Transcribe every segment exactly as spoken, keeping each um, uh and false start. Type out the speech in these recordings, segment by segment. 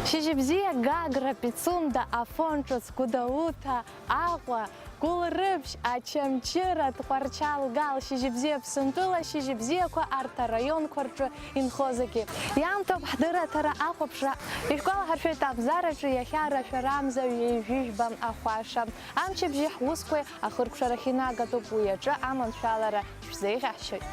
Шьыжьбзиа Гагра, Пицунда, Афон Ҿыц, Гәдоуҭа, Аҟәа, Гәылрыԥшь, Очамчыра, Тҟәарчал, Гал, Шьыжьбзиа Аԥсынтәыла, шьыжьбзиақәа арҭ араионқәа рҿы инхо зегьы. Иаамҭоуп ҳдырраҭара ахәаԥшра. Ишәгәалаҳаршәоит, Абзараҿы иахьа рашәарамза ҩажәижәба ахәаша. Амчыбжьи ҳусқәеи ахыркәшарахь инагатәуп, уи аҿы аманшәалара шәзеиӷьаҳшьоит.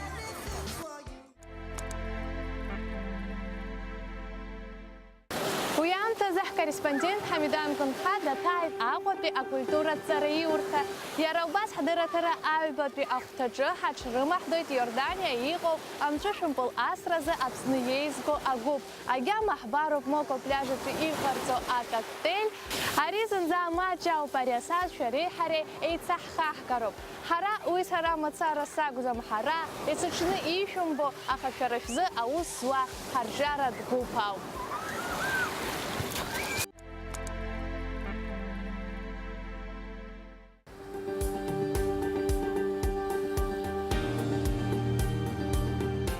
Уи аамҭазы ҳкорреспондент Ҳамидан Гәынха даҭааит Аҟәатәи акультуратә ҵараиурҭа. Иара убас ҳдырраҭара аҩбатәи ахәҭаҿы ҳаҽрымаҳдоит Иорданиа иҟоу амҵәышәымпыл асразы Аԥсны иеизго агәыԥ. Агьама ҳбароуп Моко пляжаҿы иҟарҵо акоктеиль. Ари зынӡа амаҷ ауп, ари асааҭ шәареи ҳареи еицаҳхаҳгароуп. Ҳара уи сара мацара сакәӡам, ҳара есыҽны ишәымбо, аха шәара шәзы аус зуа ҳарҿиаратә гәыԥ ауп.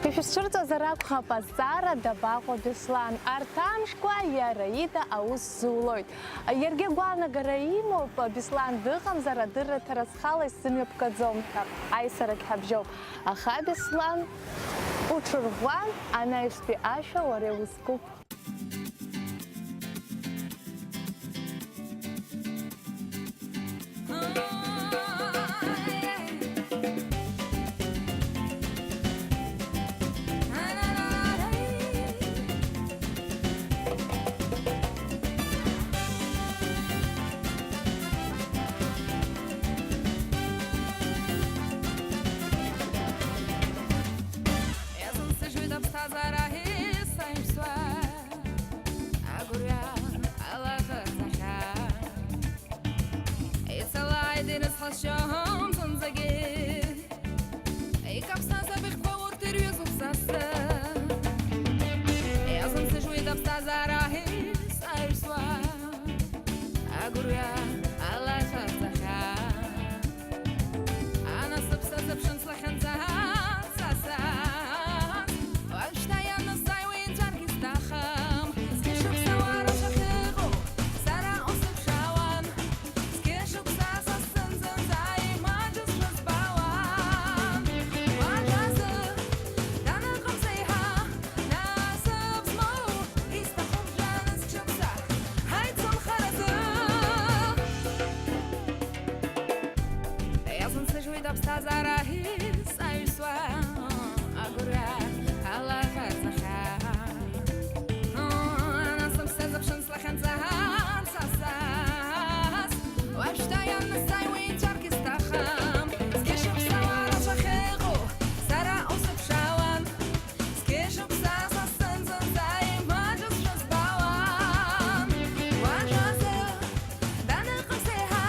Ишәысцәырҵуазар акәхап азҵаара, дабаҟоу Беслан? Арҭ амшқәа иара ида аус зулоит. Иаргьы агәаанагара имоуп, Беслан дыҟамзар, адырраҭара схала исзымҩаԥгаӡом ҳәа. Аисарагь ҳабжьоуп. Аха, Беслан, уҽырӷәӷәан, анаҩстәи ашәа уара иузкуп. Иазынсыжьуеит аԥсҭазаара ҳәа саҩсуа, агәырҩа алаӷырӡ ахьаа. Ицалааит ирызҳасшьом зынӡагьы, икаԥсаз абыӷьқәа урҭ ирҩызоуп са сзы. Иазынсыжьуеит аԥсҭазаара ҳәа саҩсуа, агәырҩа алаӷырӡ ахьаа. Анасыԥ сазыԥшын слахьынҵа са сас. Уажәшьҭа ианысзааи уи џьаргьы сҭахым. Зқьышықәса уа рацәахьыҟоу сара усыԥшаауан. Зқьышықәса са сзын зынӡа имаҷыз шәызбауан. Уажәазы даныҟамзеи ҳа насыԥ змоу? Исҭахуп жәанызқь шықәса ҳаицынхаразы. Иазынсыжьуеит аԥсҭазаара ҳәа саҩсуа, агәырҩа алаӷырӡ ахьаа. Анасыԥ сазыԥшын слахьынҵа са сас. Уажәшьҭа ианысзааи уи џьаргьы сҭахым. Зқьышықәса уа рацәахьыҟоу сара усыԥшаауан. Зқьышықәса са сзын зынӡа имаҷыз шәызбауан. Уажәазы даныҟамзеи ҳа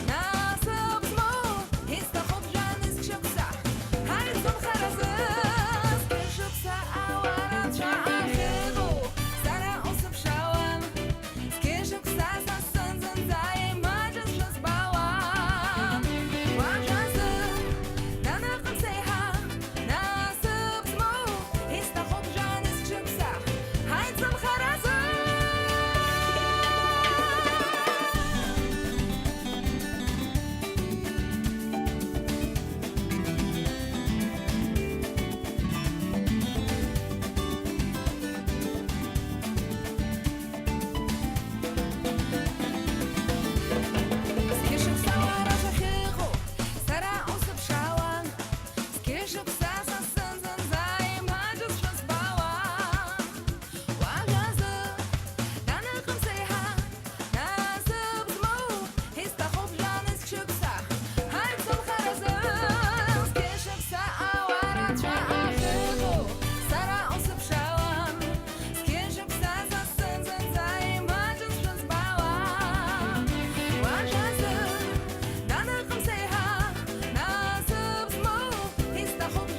насыԥ змоу? Исҭахуп жәанызқь шықәса ҳаицынхаразы. Зқьышықәса ауаа рацәа ахьыҟоу сара усыԥшаауан. Зқьышықәса са сзын зынӡа имаҷыз шәызбауан. Уажәазы даныҟамзеи ҳа насыԥ змоу? Исҭахуп жәанызқь шықәса ҳаицынхаразы. Зқьышықәса уа рацәахьыҟоу сара усыԥшаауан. Зқьышықәса са сзын зынӡа имаҷыз шәызбауан. Уажәазы даныҟамзеи ҳа насыԥ змоу? Исҭахуп жәанызқь шықәса ҳаицынхаразы. Зқьышықәса ауаа рацәа ахьыҟоу сара усыԥшаауан. Зқьышықәса са сзын зынӡа имаҷыз шәызбауан. Уажәазы даныҟамзеи ҳа насыԥ змоу? Исҭахуп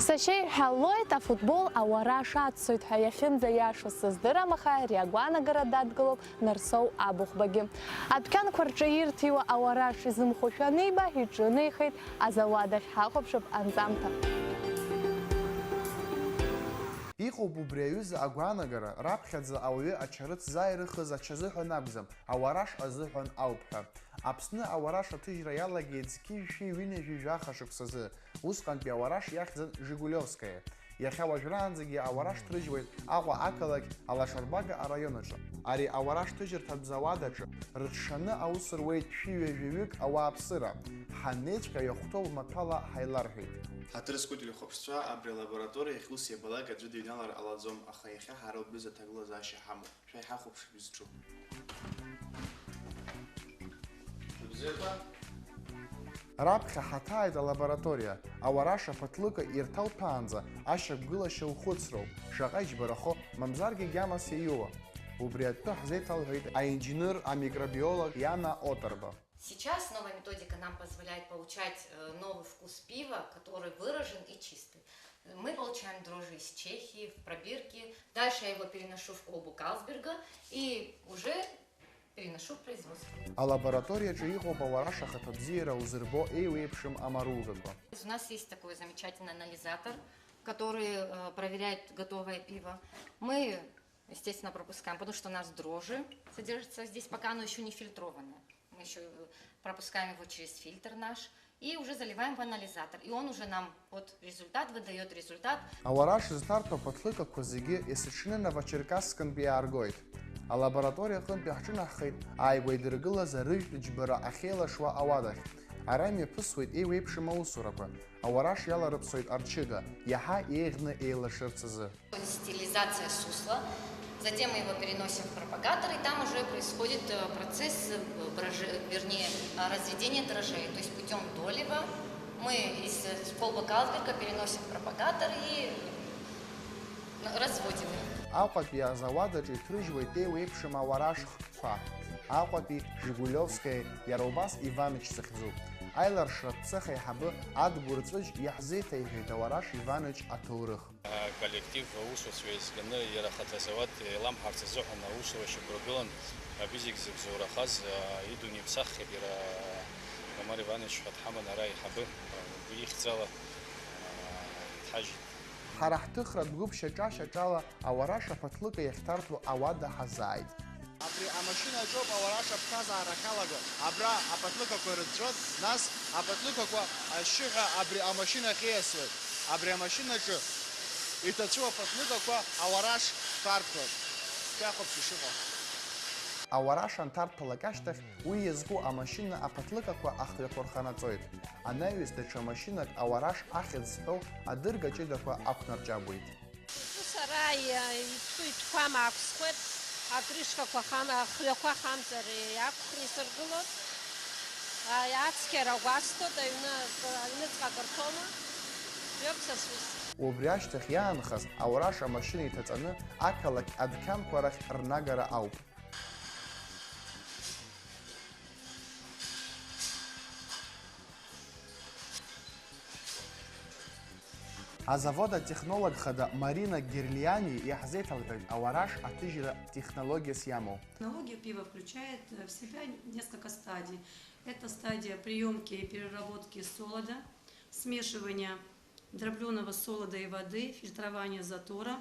Сашьа иҳәалоит, афутбол ауараш аццоит ҳәа. Иахьынӡаиашоу сыздырам, аха ари агәаанагара дадгылоуп Нарсоу Абыхәбагьы. Адәқьанқәа рҿы ирҭиуа ауараш изымхошәа аниба, иҿынеихеит азауад ахь. Ҳахәаԥшып анҵамҭа. Иҟоуп убри аҩыза агәаанагара, раԥхьаӡа ауаҩы ачарыц зааирыхыз ача азыҳәан акәӡам, ауараш азыҳәан ауп ҳәа. Аԥсны ауараш аҭыжьра иалагеит зқьи жәшәи ҩынҩажәи жәаха шықәсазы. Усҟантәи ауараш иахьӡын Жигулевская. Иахьа уажәраанӡагьы ауараш ҭрыжьуеит Аҟәа ақалақь Алашарбага араион аҿы. Ари ауараш ҭыжьырҭатә зауад аҿы рыҽшаны аус руеит шәи-ҩажәаҩык ауааԥсыра. Ҳаннеиҵәҟьа иахәҭоу маҭәала ҳаиларҳәеит. Ҳаҭыр зқәу ателехәаԥшцәа, абри алабораториа иахьа ус иабалак аӡәы дыҩналар ҟалаӡом, аха иахьа ҳара убрыза аҭагылазаашьа ҳамоуп. Шәа иҳахәаԥшып изҿу. Шәыбзиақәа. Раԥхьа ҳаҭааит алабораториа, ауараш аԥаҭлыка ирҭалҭәаанӡа ашьақәгылашьа ухәыцроуп, шаҟа иџьбарахо, мамзаргьы гьамас иаиуа. Убри атәы ҳзеиҭалҳәеит аинженер-амикробиолог Иана Отарба. Сейчас новая методика нам позволяет получать, э, новый вкус пива, который выражен и чистый. Мы получаем дрожжи из Чехии в пробирке. Дальше я его переношу в колбу Карлсберга и уже переношу в производство. Алабораториаҿы иҟоуп ауараш ахаҭабзиара узырбо еиуеиԥшым амаругақәа. У нас есть такой замечательный анализатор, который, э, проверяет готовое пиво. Мы, естественно, пропускаем, потому что у нас дрожжи содержатся здесь, пока оно ещё не фильтрованное. Мы ещё, э, пропускаем его через фильтр наш и уже заливаем в анализатор. И он уже нам, вот, результат выдаёт результат. Ауараш зҭарҭәо аԥаҭлыкақәа зегьы есыҽны Новочеркассктәи иааргоит. Алабораториа аҟынтәи ҳҿынаҳхеит ааигәа идыргылаз арыжәтә џьбара ахьеилашуа ауадахь. Ара имҩаԥысуеит еиуеиԥшым аусурақәа. Ауараш иаларыԥсоит арчыга, иаҳа еиӷьны еилашырц азы. Стилизация сусла. Затем мы его переносим в пропагатор, и там уже происходит, э, процесс, э, брожи-, вернее, э, разведения дрожжей. То есть путём долива мы из, э, колбы Карлсберга переносим в пропагатор и, э, разводим их. Аҟәатәи азауад аҿы иҭрыжьуеит еиуеиԥшым ауараш хкқәа. Аҟәатәи Жигулевская, иара убас Иваныч захьӡу. Аиларшратә цех аиҳабы Адгәыр Ҵәыџь иаҳзеиҭеиҳәеит ауараш Иваныч аҭоурых. Аколлектив аусуцәа еизганы иара ахаҭа азауад еиламҳарц азыҳәан аусура шьақәыргылан, абри зегь зыбзоурахаз, а, идунеиԥсаххьеит иара Омар Иванович ҳәа дҳаман ара аиҳабы, а, уи ихьӡала, а, дҳажьит. Ҳара ҳҭыхратә гәыԥ шьаҿа-шьаҿала ауараш аԥаҭлыка иахьҭарҭәо ауада ҳазааит. Абри амашьына аҿоуп ауараш аԥсҭазаара ахьалаго. Абра аԥаҭлыкақәа ирыҵәҵәоит, нас аԥаҭлыкақәа ашьшьыҳәа абри амашьына ахь ииасуеит. Абри амашьынаҿы иҭацәу аԥаҭлыкақәа ауараш ҭарҭәоит. Шәахәаԥш ишыҟоу. Ауараш анҭарҭәалак ашьҭахь, уи иазку амашьына аԥаҭлыкақәа ахҩақәа рханаҵоит. Анаҩс даҽа машьынак ауараш ахьӡ зҳәоу адырга ҷыдақәа ақәнарҷабуеит. Ус ара иа-, итәқәа, итәқәа маақәсхуеит, акрышкақәа хам-, ахҩақәа хамҵар иақәхны исыргылоит. А, ацқьара гәасҭоит, аҩны, аҩныҵҟа акартома, жәохә са сус. Убри ашьҭахь иаанхаз ауараш амашьына иҭаҵаны ақалақь адәқьанқәа рахь рнагара ауп. Азавод атехнолог хада Марина Герлиани иаҳзеиҭалҳәеит ауараш аҭыжьра технологиас иамоу. Технология пива включает, э, в себя несколько стадий. Это стадия приёмки и переработки солода, смешивания дроблёного солода и воды, фильтрования затора,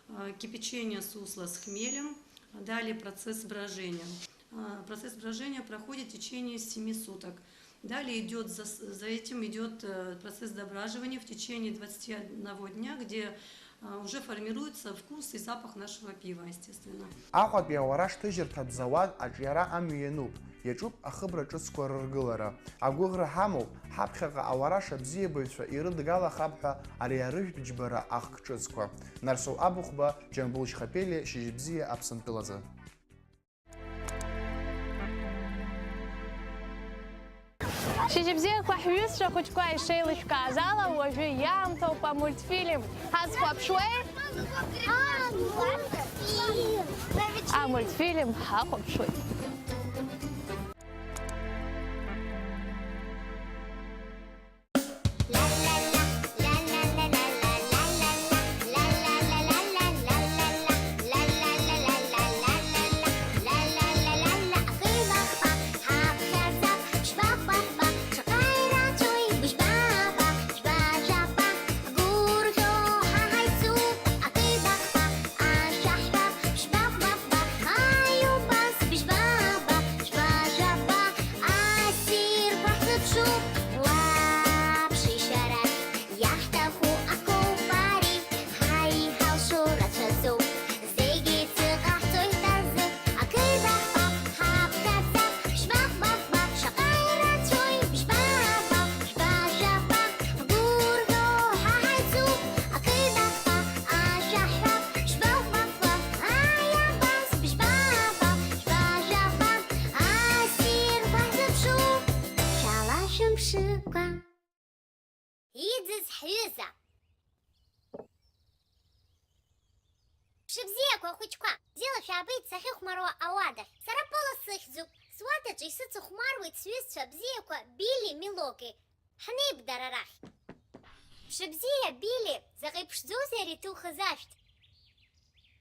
э, кипячения сусла с хмелем, далее процесс брожения. А, процесс брожения проходит в течение семи суток. Далее идёт за с-, за этим идёт, э, процесс дображивания в течение двадцати одного дня, где, а, уже формируется вкус и запах нашего пива, естественно. Аҟәатәи ауараш ҭыжьырҭатә зауад аҿиара амҩа иануп, иаҿуп ахыбра ҿыцқәа рыргылара. Агәыӷра ҳамоуп, ҳаԥхьаҟа ауараш абзиабаҩцәа ирыдгалахап ҳәа ари арыжәтә џьбара ахк ҿыцқәа. Нарсоу Абыхәба, Џьамбул Шьхапелиа, Шьыжьбзиа Аԥсынтәылазы. Шьыжьбзиақәа ҳҩызцәа хәыҷқәа ишеилышәкааз ала, уажәы иаамҭоуп амультфильм. Ҳазхәаԥшуеи? Амультфильм ҳахәаԥшуеит. Шәымшыкәа. Иӡыз ҳҩыза. Шыбзиақәа, ахәыҷқәа, бзиала шәаабеит сахьыхәмаруа ауадахь. Сара Пола сыхьӡуп. Суадаҿы исыцыхәмаруеит сҩызцәа бзиақәа Били, Милоки. Ҳнеип дара рахь. Шыбзиа, Били, заҟа иԥшӡоузеи ари иҭухыз ашәҭ?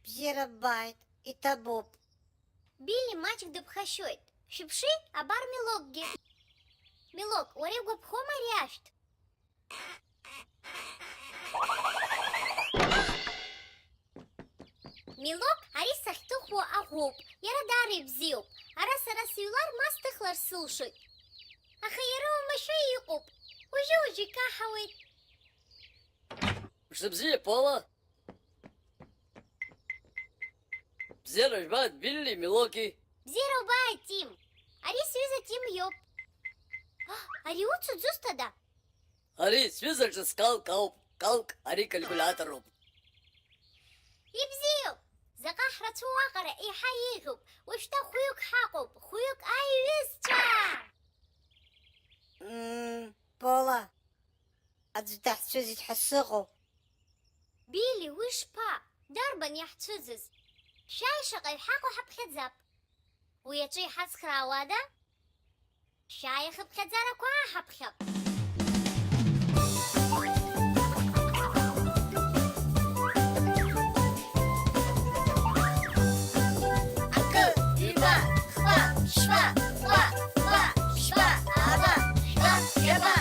Бзиара ббааит, иҭабуп. Били маҷк дыԥхашьоит. Шәыԥши, абар Милокгьы. Милок, уара иугәаԥхома ари ашәҭ? Милок, ари сахьҭыхуа аӷәуп. Иара даара ибзиоуп. Ара сара сыҩлар, ма сҭыхлар сылшоит. Аха иара уамашәа иҟоуп. Уажәы-уажәы икаҳауеит. Мшыбзиа, Пола! Бзиара жәбааит, Билли, Милоки! Бзиара убааит, Тим! Ари сҩыза Тим иоуп. Ари уцу дзусҭада? Ари сҩыза ҿыц Калк ауп. Калк, ари калькулиаторуп. Ибзиоуп! Заҟа ҳрацәоу аҟара еиҳа еиӷьуп. Уажәшьҭа хәҩык ҳаҟоуп, хәҩык аиҩызцәа! Мм, Пола, аӡә даҳцәыӡит ҳәа сыҟоуп. Били, уи шԥа? Дарбан иаҳцәыӡыз? Шәааи, шаҟаҩ ҳаҟоу ҳаԥхьаӡап. Уи аҿы иҳацхраауада? Шәааи, ахыԥхьаӡарақәа ааҳаԥхьап. Акы, ҩба, хԥа, ԥшьба, хәба, фба, шәба, ааба, жәба, жәаба.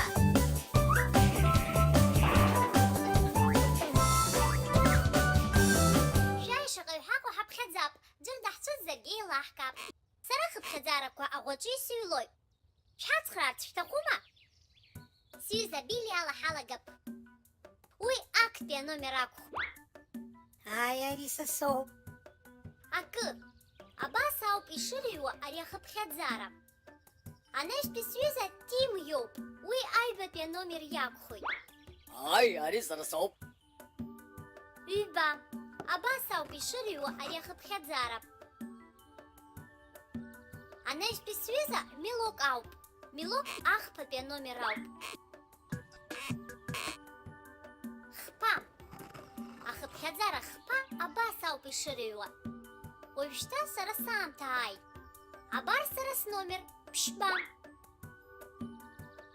Шәааи, шаҟаҩ ҳаҟоу ҳаԥхьаӡап, ӡәыр даҳцәыӡзаргьы еилаҳкаап. Сара ахыԥхьаӡарақәа аӷәаҿы исыҩлоит. Шәҳацхраарц шәҭахума? Сҩыза Били ала ҳалагап. Уи актәи аномер акәхап. Ааи, ари са соуп. Акы, абас ауп ишырыҩуа ари ахыԥхьаӡара. Анаҩстәи сҩыза Тим иоуп, уи аҩбатәи аномер иакәхоит. Ааи, ари сара соуп. Ҩба, абас ауп ишырыҩуа ари ахыԥхьаӡара. Анаҩстәи сҩыза Милок ауп. Милок ахԥатәи аномер ауп. Хԥа. Ахыԥхьаӡара хԥа абас ауп ишырыҩуа. Уажәшьҭа сара саамҭа ааит. Абар сара сномер, ԥшьба.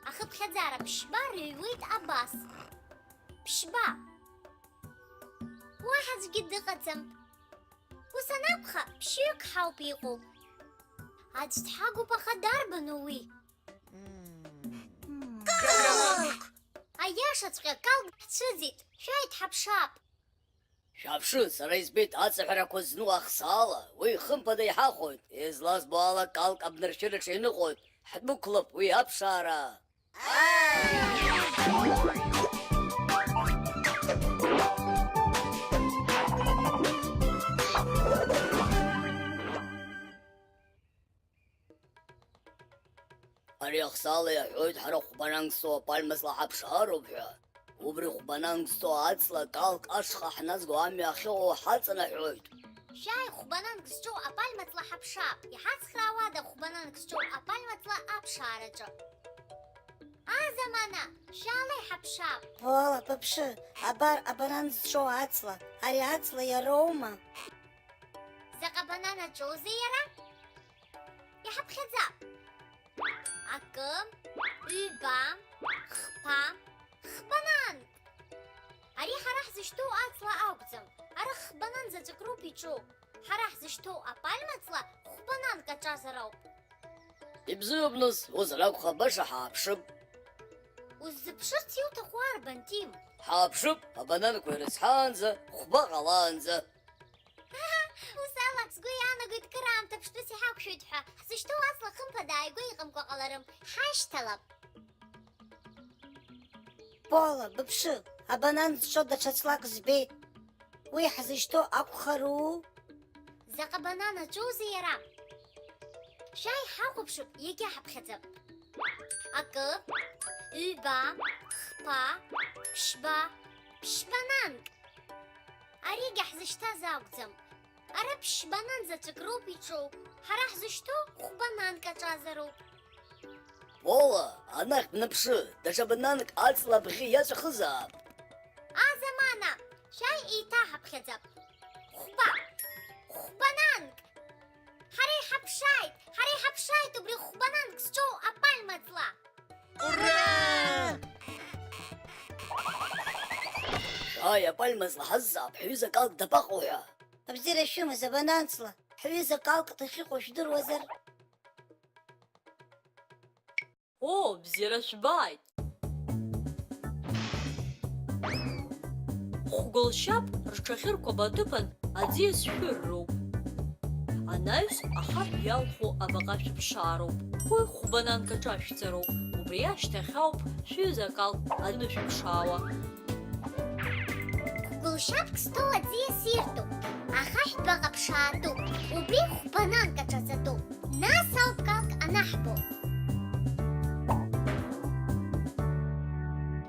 Ахыԥхьаӡара ԥшьба рыҩуеит абас. Ԥшьба. Уаҳа аӡәгьы дыҟаӡам. Ус анакәха, ԥшьҩык ҳауп иҟоу. Аӡә дҳагуп, аха дарбану уи? Калк! Аиашаҵәҟьа, Калк ҳцәыӡит, шәааи дҳаԥшаап. Шәааԥшы, сара избеит аҵаҳәарақәа зну ахсаала, уи хымԥада иҳахәоит, излазбо ала Калк абнаршәыраҿы иныҟәоит, ҳдәықәлап уи аԥшаара. Ари ахсаала иаҳәоит ҳара хәбананк зҵоу апальма ҵла ҳаԥшаароуп ҳәа. Убри хәбананк зҵоу аҵла Калк ашҟа ҳназго амҩа ахьыҟоу ҳаҵанаҳәоит. Шәааи, хәбананк зҿоу апальма ҵла ҳаԥшаап. Иҳацхраауада хәбананк зҿоу апальма ҵла аԥшаараҿы? Азамана, шәаала иҳаԥшаап. Уала, быԥшы, абар абанан зҿоу аҵла. Ари аҵла иароума? Заҟа банан аҿоузеи иара? Иҳаԥхьаӡап. Акы, ҩба, хԥа, хбананк. Ари ҳара ҳзышьҭоу аҵла акәӡам. Ара хбанан заҵәык роуп иҿоу. Ҳара ҳзышьҭоу апальма ҵла хәбананк аҿазар ауп. Ибзиоуп, нас, ус анакәха, баша ҳааԥшып. Уззыԥшырц иуҭаху арбан, Тим? Ҳааԥшып, абананқәа ирызҳаанӡа, хәба ҟалаанӡа. Ус ала, сгәы иаанагоит, кыраамҭа ԥштәыс иҳақәшәоит ҳәа. Ҳзышьҭоу аҵла хымԥада ааигәа иҟамкәа ҟаларым. Ҳашьҭалап. Пола, быԥшы, абанан зҿо даҽа ҵлак збеит. Уи ҳзышьҭоу акәхару? Заҟа банан аҿоузеи иара? Шәааи ҳахәаԥшып, иагьа ҳаԥхьаӡап. Акы, ҩба, хԥа, ԥшьба, ԥшьбананк. Аригьы ҳзышьҭаз акәӡам. Ара ԥшьбанан заҵәык роуп иҿоу. Ҳара ҳзышьҭоу хәбананк аҿазароуп. Пола, Анахь бнаԥшы, даҽа бананк аҵла абӷьы иаҵәахызаап. Азамана, шәааи еиҭаҳаԥхьаӡап. Хәба! Хәбананк! Ҳара иҳаԥшааит, ҳара иҳаԥшааит убри хәбананк зҿоу апальма ҵла! Ура! Шәааи, апальма ҵла ҳазҵаап, ҳҩыза Калк дабаҟоу ҳәа. Абзиара шәымаз, абанан ҵла, ҳҩыза Калк дахьыҟоу жәдыруазар? О, бзиара шәбааит! Хәгәылшьап рҽахьыркәабо аҭыԥан аӡиас шәырроуп. Анаҩс ахаҳә иалху абаҟа шәыԥшаароуп. Уи хәбананк аҿашәҵароуп. Убри ашьҭахь ауп шәҩыза Калк анышәыԥшаауа. Хәгәылшьапк зҭоу аӡиас иртәуп, ахаҳә баҟа ԥшаатәуп, убри хәбананк аҿаҵатәуп. Нас ауп Калк анаҳбо.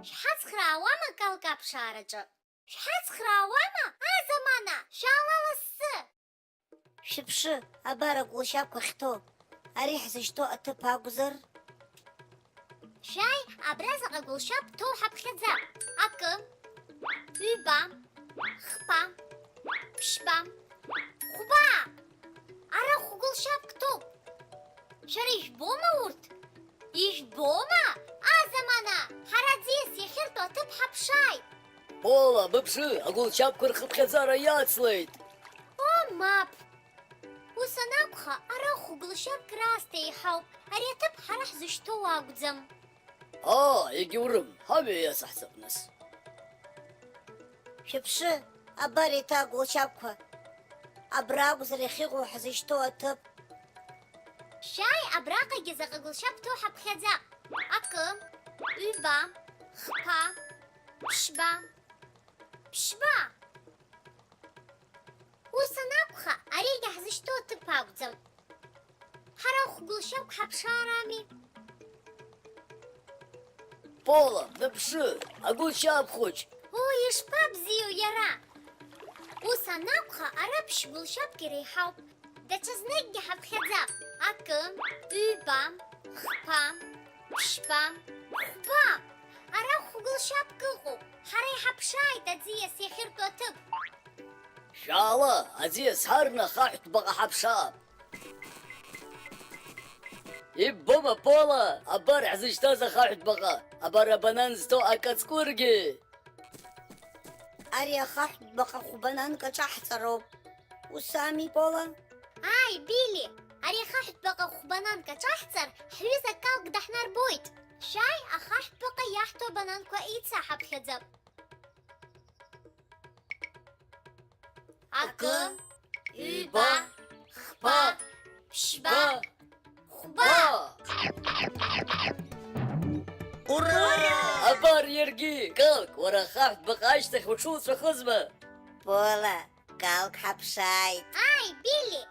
Шәҳацхраауама Калк аԥшаараҿы? Шәҳацхраауама, азамана? Шәаала лассы! Шәыԥшы, абар агәылшьапқәа ахьҭоу. Ари ҳзышьҭоу аҭыԥ акәзар? Шәааи, абра заҟа гәылшьап ҭоу ҳаԥхьаӡа. Акы, ҩба, хԥа, ԥшьба, хәба! Ара хәгәылшьапк ҭоуп. Шәара ижәбома урҭ? Ижәбома? Азамана, ҳара аӡиас иахьыртәу аҭыԥ ҳаԥшааит! Пола, быԥшы, агәылшьапқәа рхыԥхьаӡара иацлеит! О, мап! Ус анакәха, ара хәгәылшьапк раасҭа еиҳауп, ари аҭыԥ ҳара ҳзышьҭоу акәӡам. Аа, егьаурым, ҳамҩа иацаҳҵап нас. Шәыԥшы, абар еиҭа агәылшьапқәа. Абра акәзар иахьыҟоу ҳзышьҭоу аҭыԥ. Шәааи, абраҟагьы заҟа гәылшьап ҭоу ҳаԥхьаӡа. Акы, ҩба, хԥа, ԥшьба, ԥшьба! Ус анакәха, аригьы ҳзышьҭоу аҭыԥ акәӡам. Ҳара хәгәылшьапк ҳаԥшаарами. Пола, быԥшы, агәылшьап хәыҷ! Уи ишԥабзиоу иара! Ус анакәха, ара ԥшь гәылшьапк иреиҳауп. Даҽазныкгьы ҳаԥхьаӡап. Акы, ҩба, хԥа, ԥшьба, хәба! Ара хәгәылшьапк ыҟоуп. Ҳара иҳаԥшааит аӡиас иахьыртәу аҭыԥ. Шәаала, аӡиас ҳарны ахаҳәтә баҟа ҳаԥшаап. Иббома, Пола, абар ҳзышьҭаз ахаҳәтә баҟа, абар абанан зҭо акаҵкәыргьы! Ари ахаҳәтә баҟа хәбананк аҿаҳҵароуп. Ус ами, Пола? Ааи, Били, ари ахаҳәтә баҟа хәбананк аҿаҳҵар, ҳҩыза Калк даҳнарбоит. Шәааи, ахаҳәтә баҟа иаҳҭо абананқәа еицаҳаԥхьаӡап. Акы, ҩба, хԥа, ԥшьба, хәба! Ура! Абар иаргьы, Калк, уара ахаҳәтә баҟа ашьҭахь уҽуҵәахызма? Пола, Калк ҳаԥшааит! Ааи, Били,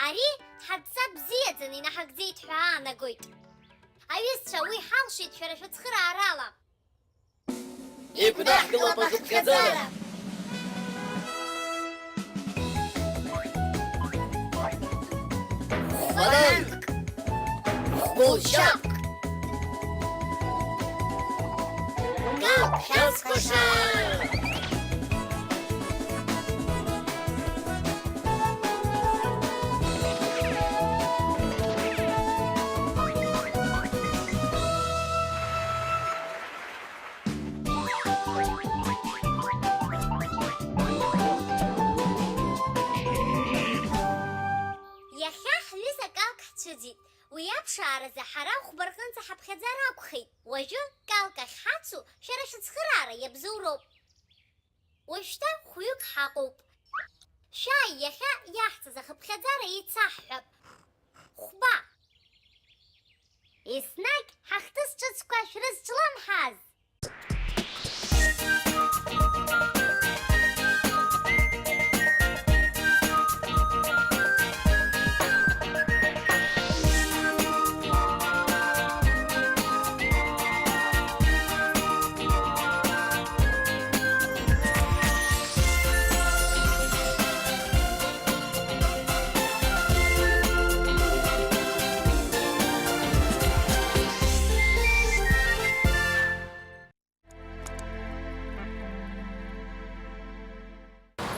ари ҳадҵа бзиаӡаны инаҳагӡеит ҳәа аанагоит. Аҩызцәа, уи ҳалшеит шәара шәыцхыраарала. Игәнаҳгалап ахыԥхьаӡара! Хәбананк! Хәгәылшьапк! Калк шәацкәашара! Иахьа ҳҩыза Калк ҳцәыӡит. Уи аԥшааразы ҳара хәба рҟынӡа ҳаԥхьаӡар акәхеит. Уажәы Калк ахь ҳацу шәара шәыцхыраара иабзоуроуп. Уажәшьҭа хәҩык ҳаҟоуп. Шәааи, иахьа иаҳҵаз ахыԥхьаӡара еицаҳҳәап. Хәба! Еснагь ҳахҭыс ҿыцқәа шәрызҿлымҳаз!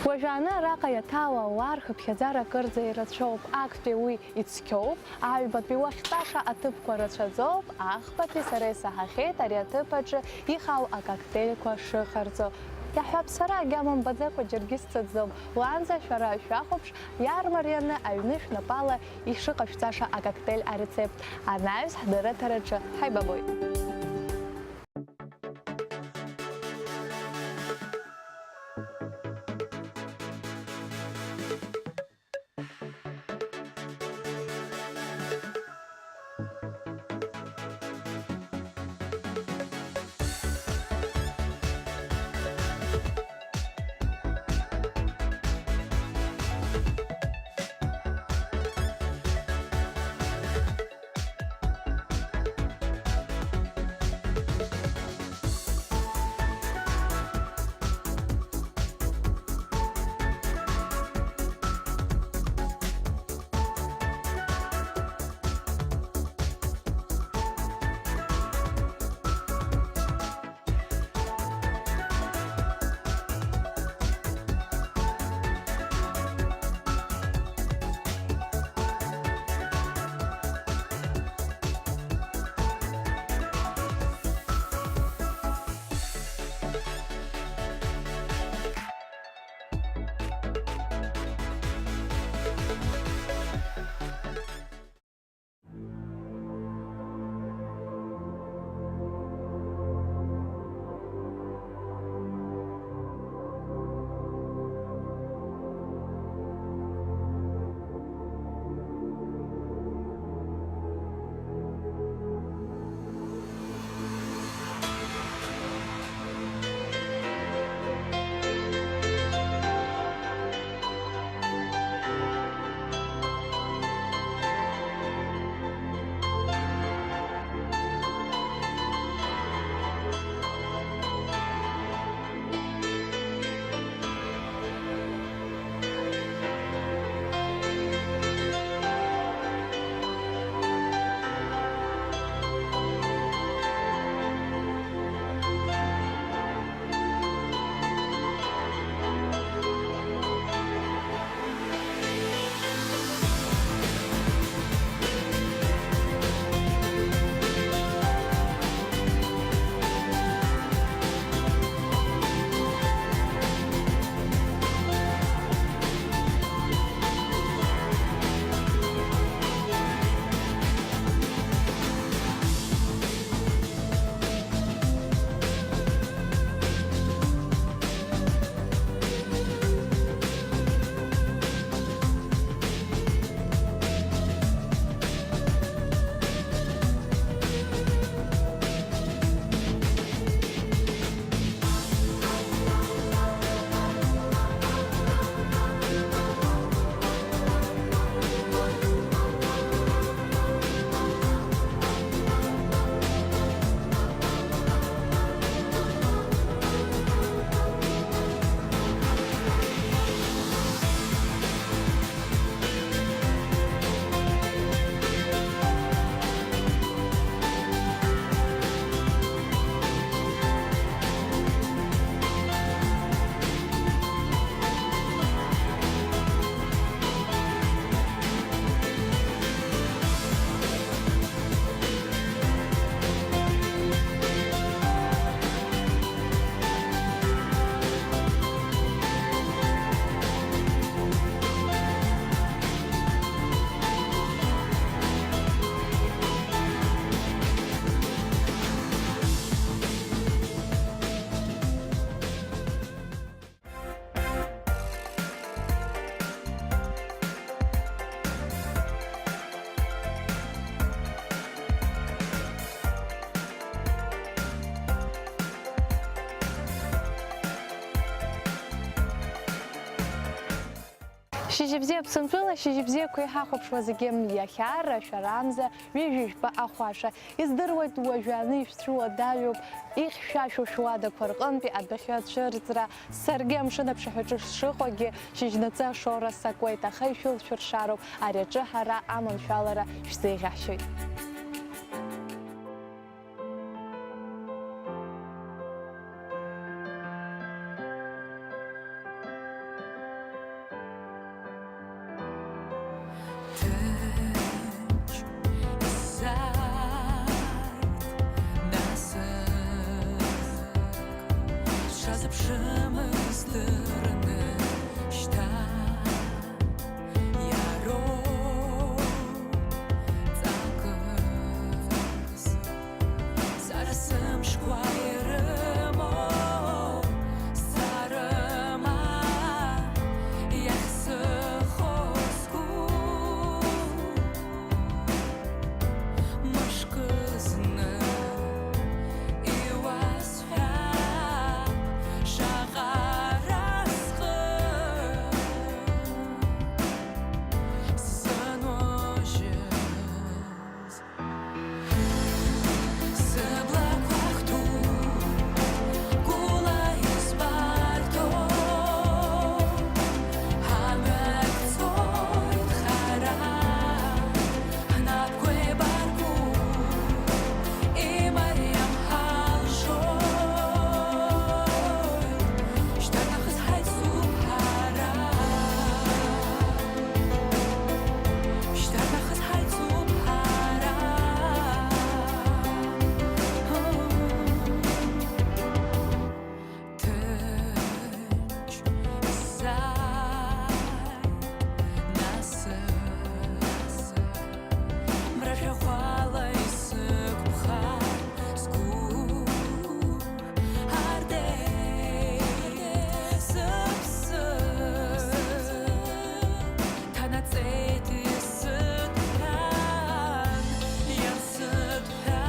Уажәааны араҟа иаҭаау ауаа рхыԥхьаӡара акырӡа ирацәоуп, актәи уи ицқьоуп, аҩбатәи уахьтәаша аҭыԥқәа рацәаӡоуп, ахԥатәи сара исаҳахьеит ари аҭыԥ аҿы ихаау акоктеильқәа шыҟарҵо. Иаҳҳәап, сара агьама мбаӡакәа џьаргьы сцаӡом, уаанӡа шәара шәахәаԥш, иаармарианы аҩны шәнапала ишыҟашәҵаша акоктеиль арецепт анаҩс ҳдырраҭараҿы ҳаибабоит. Шьыжьбзиа Аԥсынтәыла, шьыжьбзиақәа иҳахәаԥшуа зегьы, иахьа рашәарамза ҩажәи жәба ахәаша. Издыруеит, уажәы ани шәцәуадаҩуп, ихьшәашәоу шәуадақәа рҟынтәи адәахьы ацәырҵра. Саргьы амшын аԥшаҳәаҿы сшыҟоугьы, шьыжьнаҵы ашоура сакуеит, аха ишәылшәыршароуп, ари аҿы ҳара аманшәалара шәзеиӷьаҳшьоит. Ԥшымыз дырны шьҭа иароуп ҵакыс. Сара сымшқәа ирымоу сарма иахьсыхо сгәы. Мышкы зны иуасҳәап, шаҟа разҟы сзынужьыз. Сыблақәа хтуп, гәыла избарҭоу, амҩа цоит хара, ҳнапқәа еибаркуп, имариам ҳалшоит, шьҭарнахыс ҳаицуп ҳара. Шьҭарнахыс ҳаицуп ҳара. Ҭынч сзааит насыԥ, мра шәахәала исықәԥхар сгәы. Ардеит сыԥсы, ҭанаҵеит исыҭәҳәан, иансыҭәҳәа,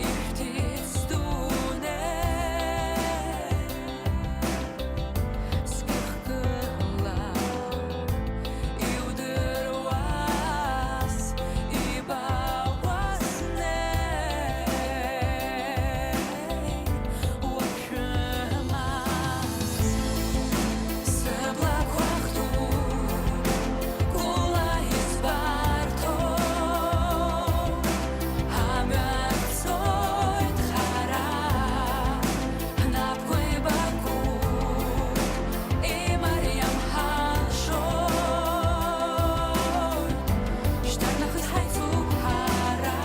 ишәҭит сдунеи. Сгәыхгыла иудыруаз, ибауаз неи уаԥшәымаз. Сыблақәа хтуп, гәыла избарҭоу, амҩа цоит хара. Ҳнапқәа еибаркуп, имариам ҳалшоит, шьҭарнахыс ҳаицуп ҳара.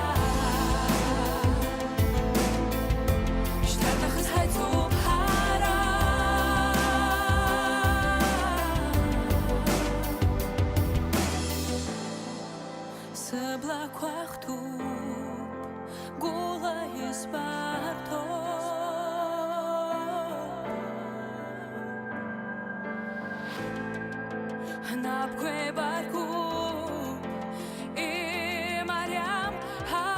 Шьҭарнахыс ҳаицуп ҳара. Сыблақәа хтуп, гәыла избарҭоу. Ҳнапқәа еибаркуп, имариам ҳа.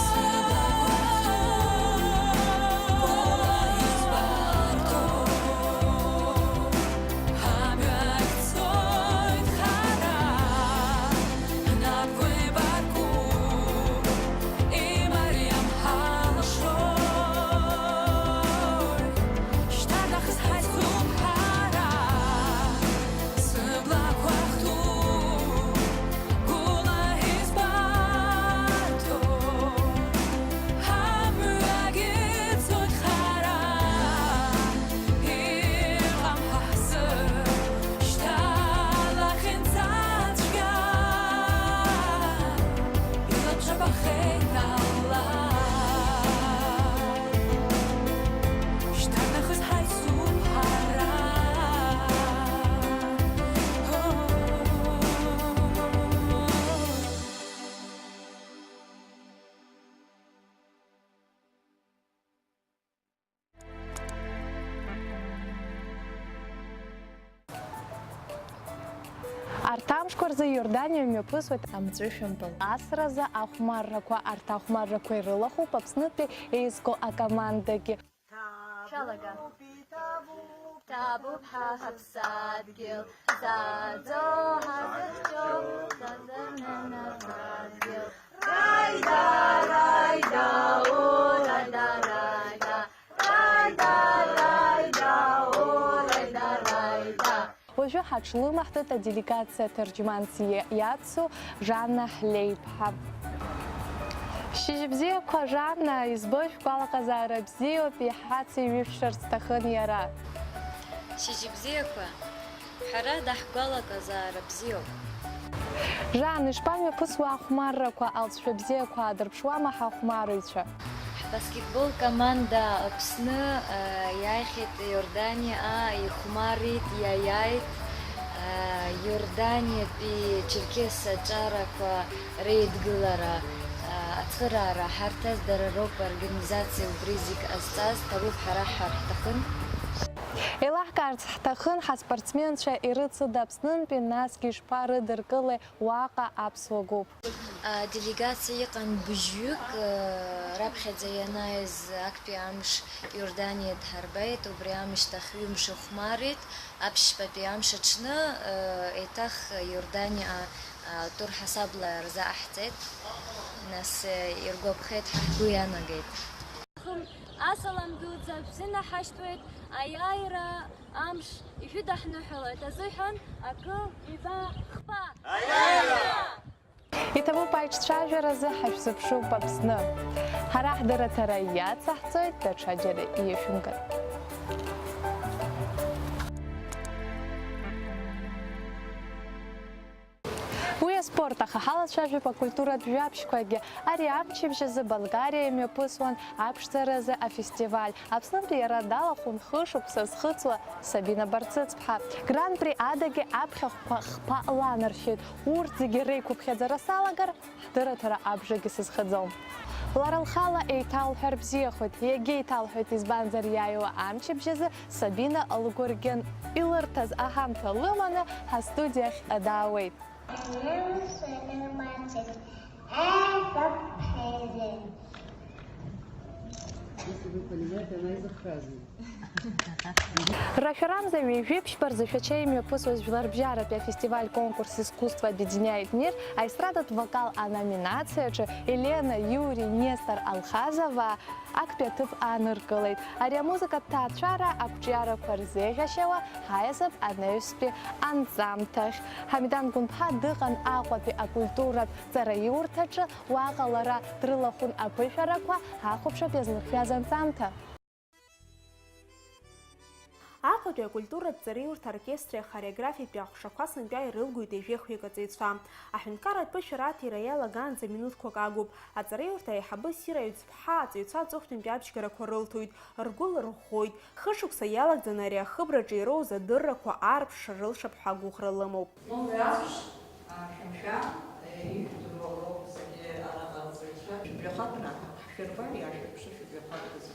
Сыблақәа хтуп, гәыла избарҭоу, ҳамҩагьы цоит хара, иҟам ҳа ҳзы шьҭа лахьынҵацәгьа, илабжьабахеит ала. Шьҭарнахыс ҳаицуп ҳара. Арҭ амшқәа рзы Иорданиа мҩаԥысуеит амҵәышәымпыл. Асразы ахәмаррақәа, арҭ ахәмаррақәа ирылахәуп Аԥснытәи еизго акомандагьы. Шәалага. Ҭабуп ҳа ҳаԥсадгьыл, заӡо ҳазыхьчо, заӡанана ҳадгьыл. Раида, раида, о, раида, раида, раида, раида, о, раида, раида. Уажәы ҳаҽлымаҳтәит аделегациа аҭырџьманс иа-, иацу Жанна Ҳлеиԥҳа. Шьыжьбзиақәа, Жанна, избоит шәгәалаҟазаара бзиоуп, иҳацеиҩышәшарц сҭахын иара. Шьыжьбзиақәа, ҳәарада, ҳгәалаҟазаара бзиоуп. Жан, ишԥамҩаԥысуа ахәмаррақәа, алҵшәа бзиақәа аадырԥшуама ҳахәмарыҩцәа? Ҳбаскетбол команда Аԥсны, э, иааихьеит Иорданиа, ихәмарит, иаиааит, э, Иорданиатәи Черкес аҿарақәа реидгылара, э, ацхыраара ҳарҭаз дара роуп, организациа убри зегь ҟазҵаз, ҭабуп ҳара ҳҳәар ҳҭахын. Еилаҳкаарц ҳҭахын, ҳаспортсменцәа ирыцыда Аԥснынтәи, насгьы ишԥарыдыркылеи уаҟа аԥсуа гәыԥ? Аделегациа иҟан быжьҩык, раԥхьаӡа ианааиз актәи амш Иорданиа дҳарбеит, убри аамышьҭахь ҩымш ихәмарит, аԥшьбатәи амш аҽны еиҭах Иорданиа тур ҳасабла рзааҳҵеит, нас иргәаԥхеит ҳәа ҳгәы иаанагеит. Асалам дуӡӡа шәзынаҳашьҭуеит, аиааира амш ишәыдаҳныҳәалоит азыҳәан акы, ҩба, хԥа! Аиааира! Иҭабуп аиҿцәажәаразы, ҳашәзыԥшуп Аԥсны. Ҳара ҳдырраҭара иацаҳҵоит, даҽаџьара иашәымган. Уи аспорт, аха ҳалацәажәап акультуратә жәабжьқәагьы. Ари амчыбжь азы Болгариа имҩаԥысуан аԥшӡаразы афестиваль. Аԥснынтәи иара далахәын хышықәса зхыҵуа Сабина Барцыцԥҳа. Гран-при адагьы аԥхьахәқәа хԥа ланаршәеит. Урҭ зегьы реиқәыԥхьаӡара салагар, ҳдырраҭара абжагьы сызхаӡом. Лара лхала еиҭалҳәар бзиахоит, иагьеиҭалҳәоит, избанзар иааиуа амчыбжь азы Сабина лгәыргьын илырҭаз аҳамҭа лыманы ҳастудиахь даауеит. Если вы понимаете, она из Абхазии. Рашәарамза ҩажәи ԥшьба рзы Шәача имҩаԥысуаз жәларбжьаратәи афестиваль-конкурс «Искусство объединяет мир» аестрадатә вокал аноминациаҿы Елена, Иури, Нестор Алхазова актәи аҭыԥ ааныркылеит. Ари амузыкатә ҭаацәара ақәҿиарақәа рзеиӷьашьауа ҳаиасып анаҩстәи анҵамҭахь. Ҳамидан Гәынԥҳа дыҟан Аҟәатәи акультуратә ҵараиурҭаҿы, уаҟа лара дрылахәын аԥышәарақәа, ҳахәаԥшып иазлыхшәаз анҵамҭа. Аҟәатәи акультуратә ҵараиурҭа оркестри ахореографиатәи аҟәшақәа сынтәа ирылгоит ҩажәи хҩык аҵаҩцәа. Аҳәынҭқарратә ԥышәара аҭира иалагаанӡа минуҭқәак агуп. Аҵараиурҭа аиҳабы Сира Ҩӡԥҳа аҵаҩцәа аҵыхәтәантәи абжьгарақәа рылҭоит, ргәы лырӷәӷәоит. Хышықәса иалагӡаны ари ахыбраҿы ироуз адыррақәа аарԥшра рылшап ҳәа агәыӷра лымоуп. Уи аҵәца, а, шәымшәа, э, ижәдыруа роуп зегьы араҟа арҵаҩцәа. Шәыбжьахак раҳа, ҳшәырба, иаашәырԥшы шәыбжьахак рзы.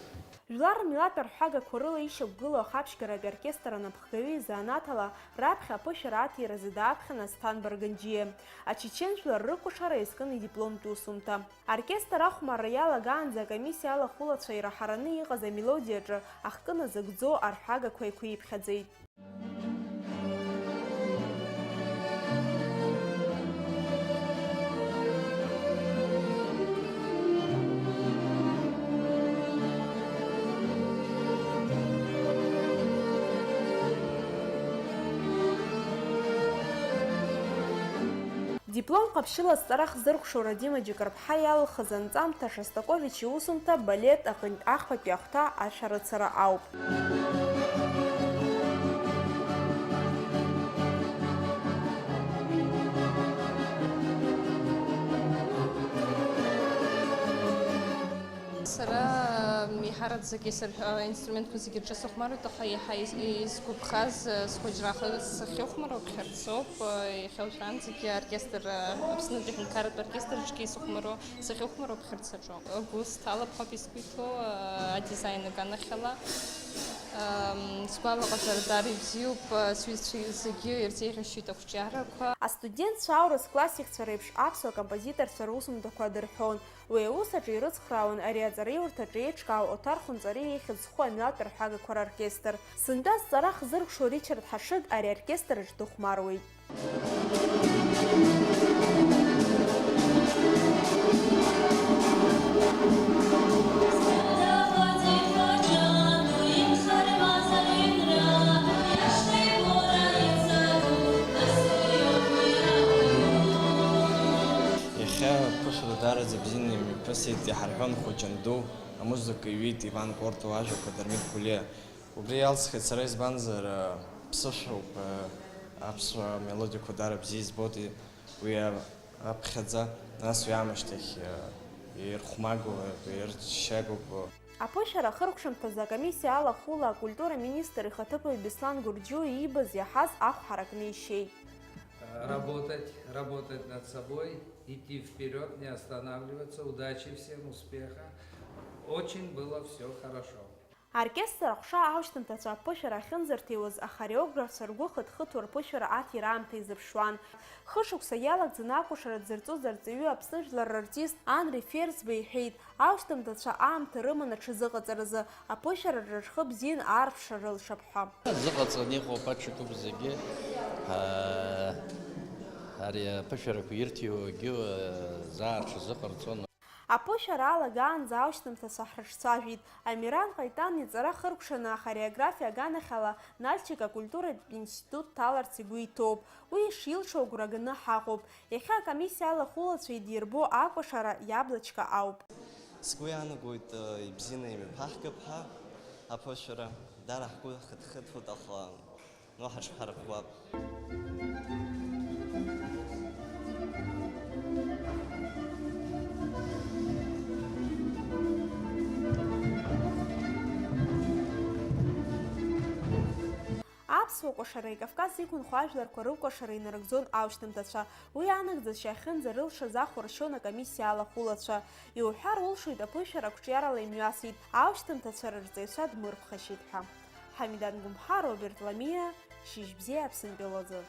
Жәлар рмилаҭтә арҳәагақәа рыла ишьақәгылоу ахаԥшьгаратәи оркестр анапхгаҩы изанааҭ ала раԥхьа аԥышәара аҭиразы дааԥхьан Асҭан Барганџьиа. Ачечен жәлар рыкәашара иазкын идипломтә усумҭа. Аоркестр ахәмарра иалагаанӡа акомиссиа алахәылацәа ираҳараны иҟаз амелодиаҿы ахкы назыгӡо арҳәагақәа еиқәиԥхьаӡеит. Диплом ҟаԥшьыла зҵара хзыркәшо Радима Џьыкырԥҳа иалылхыз анҵамҭа Шостакович иусумҭа балет аҟынтә ахԥатәи ахәҭа ашәарыцара ауп. Сара, м, еиҳараӡак исырҳәо аинструментқәа зегьы рҿы сыхәмаруеит, аха иаҳа ис-, исгәаԥхаз, э, схәыҷра ахы сахьыхәмаруа ԥхьарцоуп, э, иахьа уажәраанӡагьы аоркестр, э, Аԥснытәи аҳәынҭқарратә оркестр аҿгьы исыхәмаруа, сахьыхәмаруа ԥхьарцаҿы. Гәы сҭалап ҳәа исгәы иҭоу, э, адизайн аганахьала. Ам, сгәалаҟазаара даара ибзиоуп, э, сҩызцәа зегьы ирзеиӷьасшьоит ақәҿиарақәа. Астудентцәа аурыс классикцәа реиԥш аԥсуа композиторцәа русумҭақәа адырҳәон. Уи аус аҿы ирыцхраауан ари аҵараиурҭаҿы еиҿкаау Оҭар Хәынҵариа ихьӡ зху амилаҭтә арҳәагақәа роркестр. Сынтәа зҵара хзыркәшо Ричард Ҳашыг ари аоркестр аҿы дыхәмаруеит. Иахьа аԥышәара даараӡа бзианы имҩаԥысит, иҳарҳәон хәыҷы-нду, амузыка иҩит Иван Кортуа, ажәақәа Дырмит Гәлиа. Убри иалҵхьеит сара, избанзар, ԥсышәоуп, Аԥсуа мелодиақәа дара бзиа избоит уи аԥхьаӡа, нас уи аамышьҭахь ирхәмагоуп, иршьагоуп. Аԥышәара ахыркәшамҭазы акомиссиа алахәыла акультура министр ихаҭыԥуаҩ Беслан Гурџьиа иибаз иаҳаз ахә ҳаракны ишьеит. Работать, работать над собой, идти вперёд, не останавливаться. Удачи всем, успеха. Очень было всё хорошо. Аоркестр аҟәша аушьҭымҭацәа аԥышәара ахьынӡарҭиуаз ахореографцәа ргәы хыҭхыҭуа рԥышәара аҭира аамҭа изырԥшуан. Хышықәса иалагӡаны акәашара дзырҵоз арҵаҩы Аԥсны жәлар рартист Анри Ферзба иҳәеит, аушьҭымҭацәа аамҭа рыман аҽазыҟаҵаразы, аԥышәараҿы рхы бзианы аарԥшра рылшап ҳәа. Зыҟаҵаны иҟоуп аҽакуп зегьы, аа, ари аԥышәарақәа ирҭиуагьы, заа рҽазыҟарҵон. Аԥышәара алагаанӡа аушьҭымҭацәа ҳрыҿцәажәеит. Амиран Ҟаитан иҵара хыркәшаны ахореографиа аганахьала Нальчик акультуратә институт дҭаларц игәы иҭоуп. Уи шилшо агәра ганы ҳаҟоуп. Иахьа акомиссиа алахәылацәа идирбо акәашара иаблаҷка ауп. Сгәы иаанагоит, ибзианы имҩаԥаҳгап ҳәа аԥышәара. Дара ҳгәы хыҭхыҭуеит, аха уаҳа ҽҳарӷәӷәап. Аԥсуа кәашареи Кавказ иқәынхо ажәларқәа рыкәашара инарыгӡон аушьҭымҭацәа. Уи анагӡашьа ахьынӡарылшаз ахә ршьон акомиссиа алахәылацәа. Иуҳәар улшоит, аԥышәара қәҿиарала имҩасит, аушьҭымҭацәа рырҵаҩцәа дмырԥхашьеит ҳәа. Ҳамидан Гәымҳа, Роберт Ламиа, Шьыжьбзиа Аԥсынтәылазы.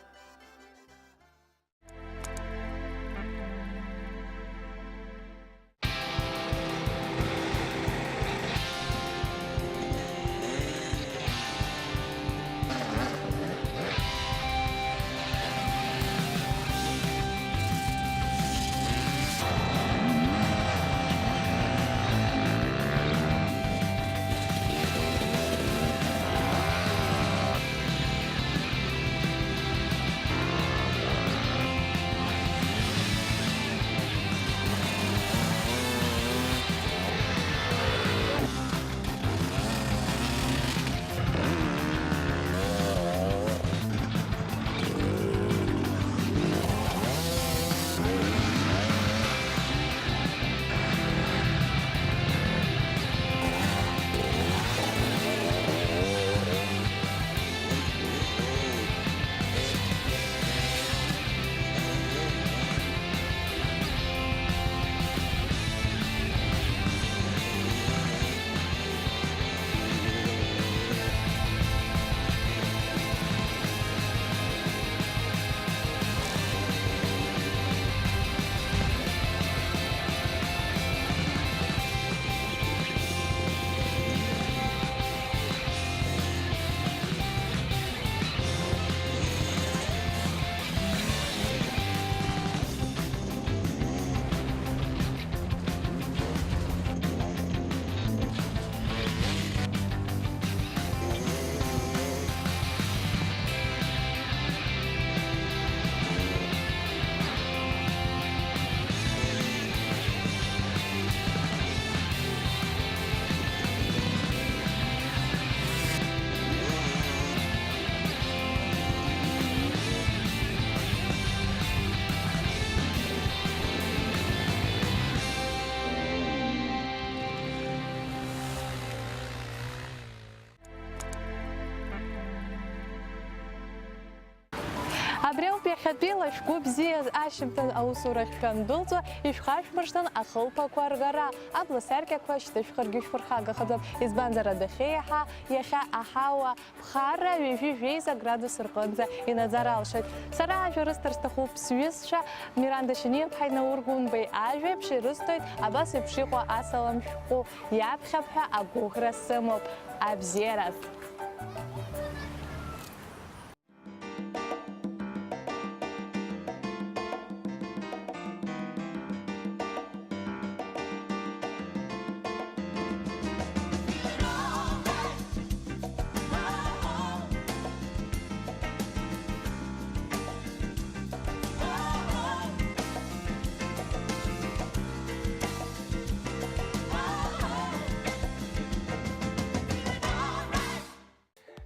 Абри ауп иахьатәиала шәгәы бзиаз ашьыжьымҭан аусурахь шәандәылҵуа, ишәхашәмыршҭын ахылԥақәа ргара, абласаркьақәа шьҭышәхыргьы шәфырхагахаӡам, избанзар адәахьы иаҳа иахьа аҳауа ԥхарра ҩажәи жәеиза градус рҟынӡа инаӡар алшоит. Сара ажәа рысҭар сҭахуп сҩызцәа Миранда Шьаниаԥҳаи Наур Гәынбеи ажәеиԥшь ирысҭоит, абас еиԥш иҟоу асалам шәҟәы иаԥхьап ҳәа агәыӷра сымоуп. Абзиараз!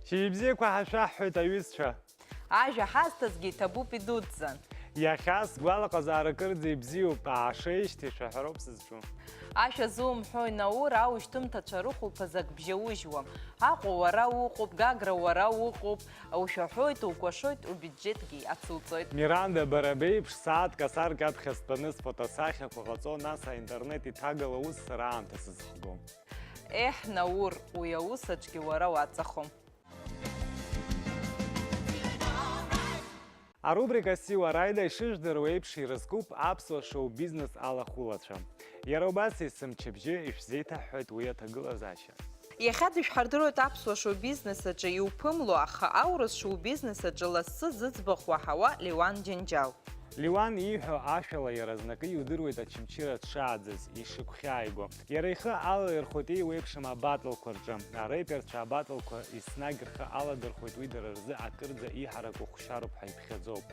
Шьыжьбзиақәа ҳашәаҳҳәоит, аҩызцәа! Ажәа ҳазҭазгьы иҭабуп идуӡӡан. Иахьа сгәалаҟазаара кырӡа ибзиоуп, аашеижьҭеи шәаҳәароуп сызҿу. Ашәа зумҳәои, Наур, аушьҭымҭацәа рыхәылԥаз ак бжьаужьуам. Аҟәа уара уҟоуп, Гагра уара уҟоуп, ушәаҳәоит, укәашоит, убиуџьетгьы ацуҵоит. Миранда, бара беиԥш, сааҭк асаркьа аԥхьа стәаны сфотосахьақәа ҟаҵо, нас аинтернет иҭагала ус сара аамҭа сызхгом. Еҳ, Наур, уи аус аҿгьы уара уаҵахом. Арубрика Сиуараида ишыжәдыруа еиԥш ирызкуп аԥсуа шоу-бизнес алахәылацәа. Иара убас есымчыбжьы ишәзеиҭаҳҳәоит уи аҭагылазаашьа. Иахьа дышәҳардыруеит аԥсуа шоу-бизнес аҿы иуԥымло, аха аурыс шоу-бизнес аҿы лассы зыӡбахә уаҳауа Леуан Џьанџьал. Леуан ииҳәо ашәала иара знакы иудыруеит Очамчыра дшааӡаз, ишыгәхьааиго. Иара ихы алаирхәоит еиуеиԥшым абатлқәа рҿы. Ареперцәа абатлқәа еснагь рхы аладырхәоит уи дара рзы акырӡа иҳараку хәшьароуп ҳәа иԥхьаӡоуп.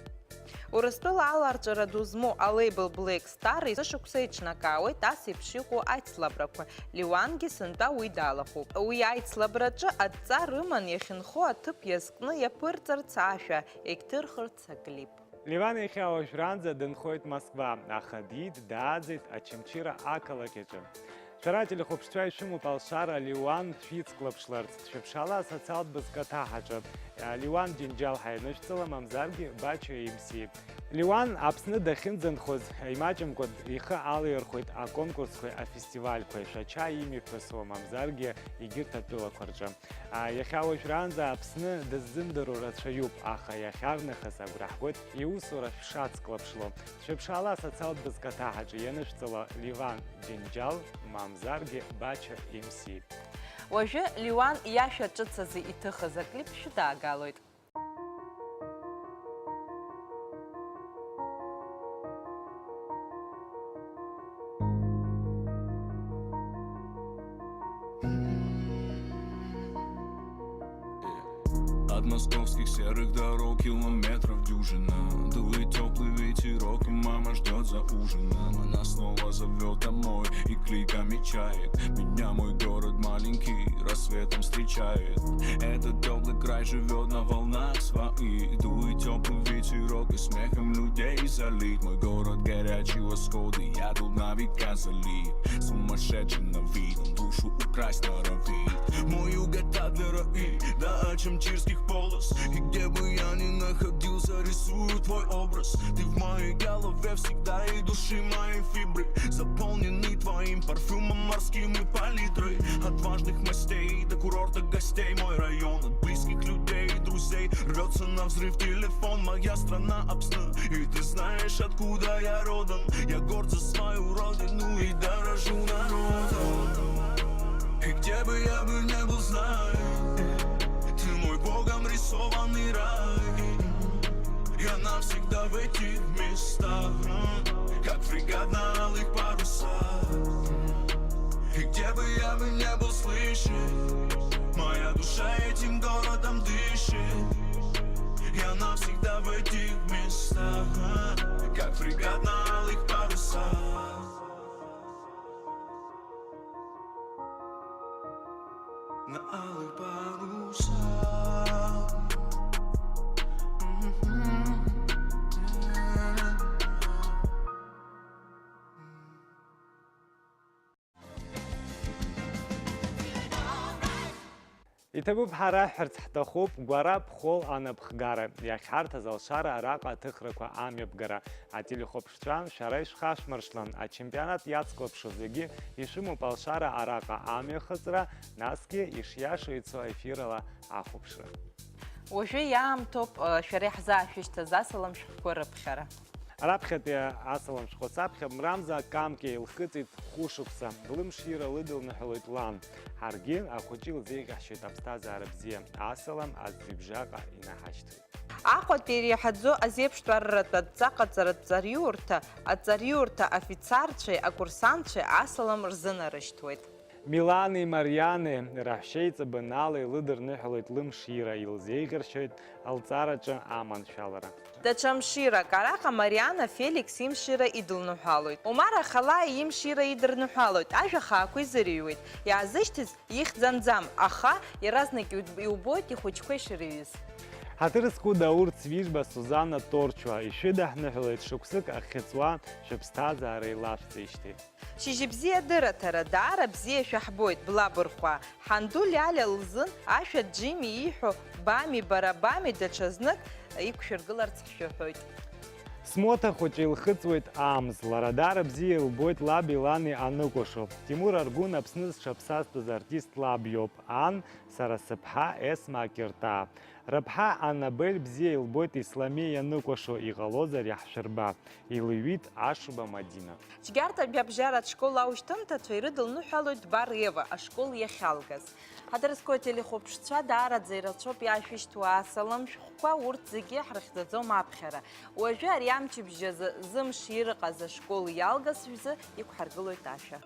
Урыстәыла аларҵәара ду змоу алеибл Black Star есышықәса еиҿнакаауеит ас еиԥш иҟоу аицлабрақәа. Леуангьы сынтәа уи далахәуп. Уи аицлабраҿы адҵа рыман иахьынхо аҭыԥ иазкны иаԥырҵарц ашәа, егьҭырхырц аклип. Леван иахьа уажәраанӡа дынхоит Москва, аха диит, дааӡеит Очамчыра ақалақь аҿы. Шәара ателехәаԥшцәа ишәымоуп алшара Леван шәицклаԥшларц, дшәыԥшаала асоциалтә бызкаҭаҳаҿы, Леван Џьынџьал ҳәа ианышәҵала, мамзаргьы Бача М С. Леван Аԥсны дахьынӡанхоз имаҷымкәа ихы алаирхәеит аконкурсқәеи афестивальқәеи, Шәача имҩаԥысуа, мамзаргьы егьырҭ атәылақәа рҿы. Иахьа уажәраанӡа Аԥсны дыззымдыруа рацәаҩуп, аха иахьарнахыс агәра ҳгоит иусура шәшацклаԥшло. Шәыԥшаала асоциалтә бызкаҭаҳаҿы ианышәҵала Леван Џьынџьал, мамзаргьы Бача М С. Уажәы Леван иашәа ҿыц азы иҭыхыз аклип шәыдаагалоит. От московских серых дорог километров дюжина. Дует теплый ветерок, и мама ждет за ужином. Она снова зовет домой и кликами чаек. Меня мой город маленький рассветом встречает. Этот теплый край живет на волнах своих. Дует теплый ветерок и смехом людей залит. Мой город горячий восход, и я тут на века залип. Сумасшедший на вид, он душу украсть норовит. Мой юг это Д Р И до Очамчирских полос. И где бы я ни находился, рисую твой образ. Ты в моей голове всегда, и души мои фибры заполнены твоим парфюмом, морским и палитрой. От важных мастей до курорта гостей мой район. От близких людей и друзей рвется на взрыв телефон. Моя страна обсна, и ты знаешь, откуда я родом. Я горд за свою родину и дорожу народом. И где бы я бы не был, знай, ты мой богом рисованный рай. Я навсегда в этих местах, как фрегат на алых парусах. И где бы я бы не был, слышишь, моя душа этим городом дышит. Я навсегда в этих местах, как фрегат на алых парусах. На алых парусах. Иҭабуп, ҳара ҳәарц ҳҭахуп Гәара Ԥхол анапхгара. Иахьҳарҭаз алшара араҟа аҭыхрақәа амҩаԥгара. Ателехәаԥшцәа, шәара ишәхашәмыршҭлан, ачемпионат иацклаԥшуа зегьы ишәымоуп алшара араҟа амҩахыҵра, насгьы ишиашоу ицо аефирала ахәаԥшра. Уажәы иаамҭоуп, э, шәара иаҳзаашәышьҭыз асалам шәҟәқәа рыԥхьара. Раԥхьатәи асалам шәҟәы саԥхьа Мрамза Камкиа илхыҵит хәышықәса, лымшира лыдылныҳәалоит лан. Ҳаргьы ахәыҷы илзеиӷьаҳшьоит аԥсҭазаара бзиа, асалам аӡҩыбжаҟа инаҳашьҭуеит. Аҟәатәи иреиҳаӡоу азеиԥштәарратә адҵа ҟаҵаратә ҵариурҭа, аҵариурҭа афицарцәеи акурсантцәеи асалам рзынарышьҭуеит. Милани Мариани раҳәшьеиҵбы Налеи лыдырныҳәалоит лымшира, илзеиӷьаршьоит лҵараҿы аманшәалара. Даҽа мширак, араҟа Мариана Феликс имшира идылныҳәалоит. Омар Ахалаи имшира идырныҳәалоит, ажәа хаақәа изырыҩуеит. Иаазышьҭыз ихьӡ анӡам, аха иаразнак иу-, иубоит ихәыҷқәа ишырыҩыз. Ҳаҭыр зқәу Даур Цвижба, Сузанна Торчуа, ишәыдаҳныҳәалеит шықәсык ахьыҵуа шәыԥсҭазаара еилашәҵеижьҭеи. Шьыжьбзиа дырраҭара, даара бзиа шәаҳбоит, блабырхәаа. Ҳанду Лиалиа лзын ашәа Џьими ииҳәо бами бара бами даҽазнык иқәшәыргыларц ҳшәаҳәоит. Смоҭа хәыҷы илхыҵуеит амз, лара даара бзиа илбоит лаби лани аныкәашо. Тимур Аргәын Аԥсны зҽаԥсазтәыз артист лаб иоуп, ан, сара сыԥҳа Есма Акьыртаа. Рыԥҳа Анабель бзиа илбоит Исламиа ианыкәашо, иҟалозар иаҳшәырба, илыҩит Ашуба Мадина. Џьгьарҭатәи абжьаратә школ аушьҭымҭацәа ирыдылныҳәалоит Дбар Ева ашкол иахьалгаз. Ҳаҭыр зқәу ателехәаԥшцәа, даараӡа ирацәоуп иаашәышьҭуа асалам шәҟәқәа, урҭ зегьы ҳрыхьӡаӡом аԥхьара. Уажәы ари амчыбжь азы зымш ирыҟаз ашкол иалгаз шәзы иқәҳаргылоит ашәа.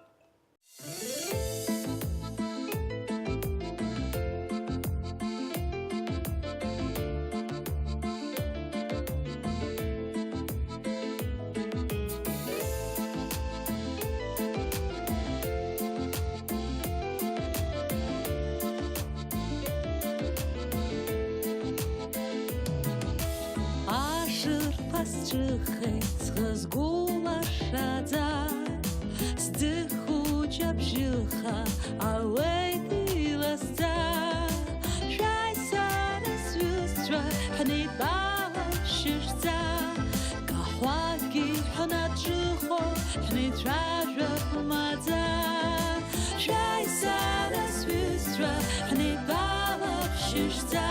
Ашырԥа сҿыхеит, схы згәылашаӡа, сӡы хәыҷ абжьыха ауеит иласӡа. Шәааи сара сҩызцәа ҳнеидтәалап шьыжьӡа, каҳуакгьы ҳнаҿыхо ҳнеицәажәап маӡа. Шәааи сара сҩызцәа ҳнеидтәалап шьыжьӡа,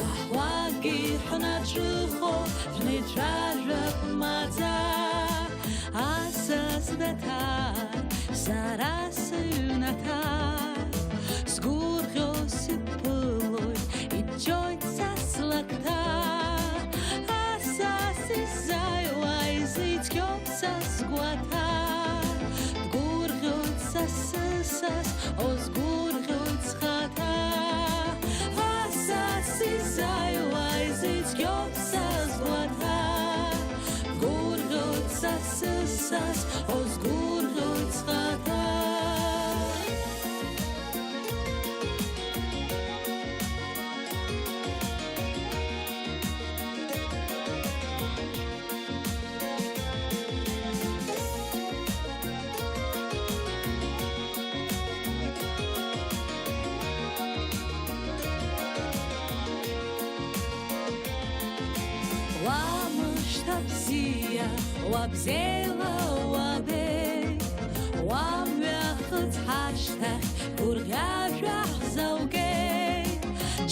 каҳуакгьы ҳнаҿыхо ҳнеицәажәап маӡа. Асас даҭар, сара сыҩнаҭа, сгәырӷьо сыԥылоит, иҷҷоит са слакҭа. Асас изааиуа изыцқьоуп са сгәаҭа, дгәырӷьоит са сысас, о, сгәырӷьоит схаҭа. Асас изааиуа изыцқьоуп са сгәаҭа, дгәырӷьоит са сысас, о, сгәырӷьоит схаҭа. Уа мышьҭа бзиа, уа бзеила уабеи, уа мҩахыҵ ҳашьҭахь гәырӷьа-жәа ҳзаугеит.